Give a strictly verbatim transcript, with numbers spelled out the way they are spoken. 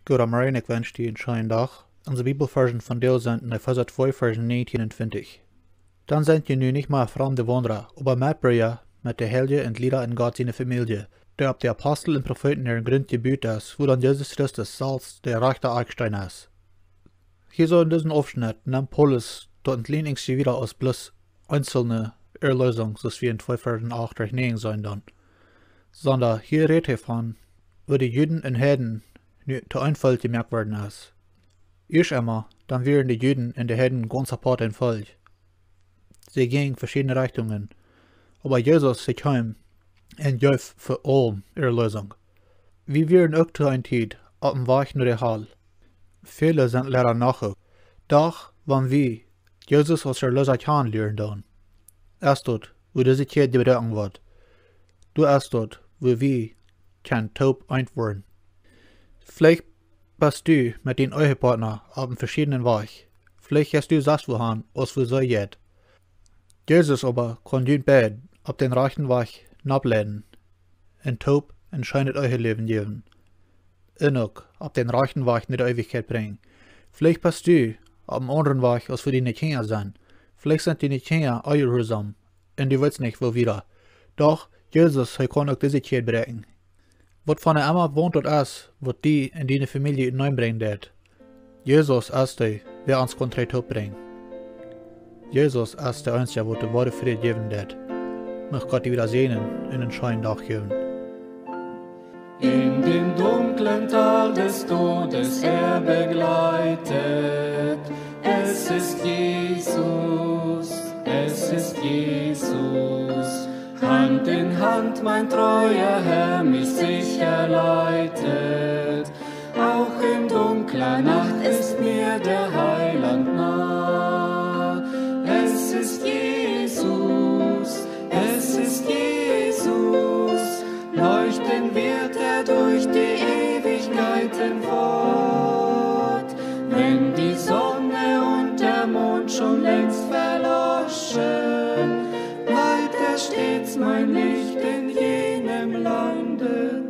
Goodemorjen, ekj wensch die een scheenen Dach. Onse Bibelvarsch vondoag sent en Efeesa twee, Varsch negentien un twintich. Dan sent jie nu nich mea framde Waundra, oba Metbrüda met de Heilje un Jlieda en Gott siene Famielje, dee opp de Apostel un Profeeten äaren Grunt jebut es, wua dan Jesus Christus selfst de rajchta Akjsteen es. Hia soo en disen Aufschnett nemt Paulus daut een kjlien bät wieda aus bloos eenzelne Erlösung, soo aus wie en twee Varsch acht derch näajen seenen dan. Sonda hia rät hee von, woo de Juden un Heiden nu to een Volkj jemoakt worden es. Ieescht emol, dan wieren de Juden un de Heiden gaunz apoat een Volkj. See jinjen veschiedne Rechtungen. Oba Jesus, hee kjeem un jeef fa aulem Erlösung. Wie wieren uk to eene Tiet opp dän Wajch no de Hal. Väle sent leida noch uk. Doch wan wie Jesus aus Erlöser kjanen lieren dan, es daut, wua dise Kjäd jebroaken woat. Doa es daut, wua wie kjennen toop eent woaren. Veleicht best du met dien Ehepartna opp een veschiednen Wajch. Veleicht jeist du selfst wua han, aus wua see jeit. Jesus oba kaun junt beid opp dän rajchten Wajch nopp leiden un toop een scheenet Eheläwen jäwen. Un uk opp dän rajchten Wajch no de Eewichkjeit brinjen. Veleicht best du opp eenen aundren Wajch aus wua diene Kjinja sent. Veleicht sent diene Kjinja onjehuarsom un du weetst nich woo wieda. Doch Jesus, hee kaun uk dise Kjäd bräakjen. Waut fa eene emma Waunt daut es, waut die un diene Famielje utenaunda brinjen deit. Jesus es dee, wäa ons kaun trigj toop brinjen. Jesus es de eensja, waut de woare Fräd jäwen deit. Mucht Gott die wieda säajnen un een scheenen Dach jäwen. In dem dunklen Tal des Todes er begleitet. Es ist Jesus, es ist Jesus. Hand in Hand mein treuer Herr mich sicher leitet. Auch in dunkler Nacht ist mir der Heiland nah. Es ist Jesus, es ist Jesus. Leuchten wird er durch die Ewigkeiten fort. Wenn die Sonne und der Mond schon längst verloschen, bleibt er stets mein Licht in jenem Lande.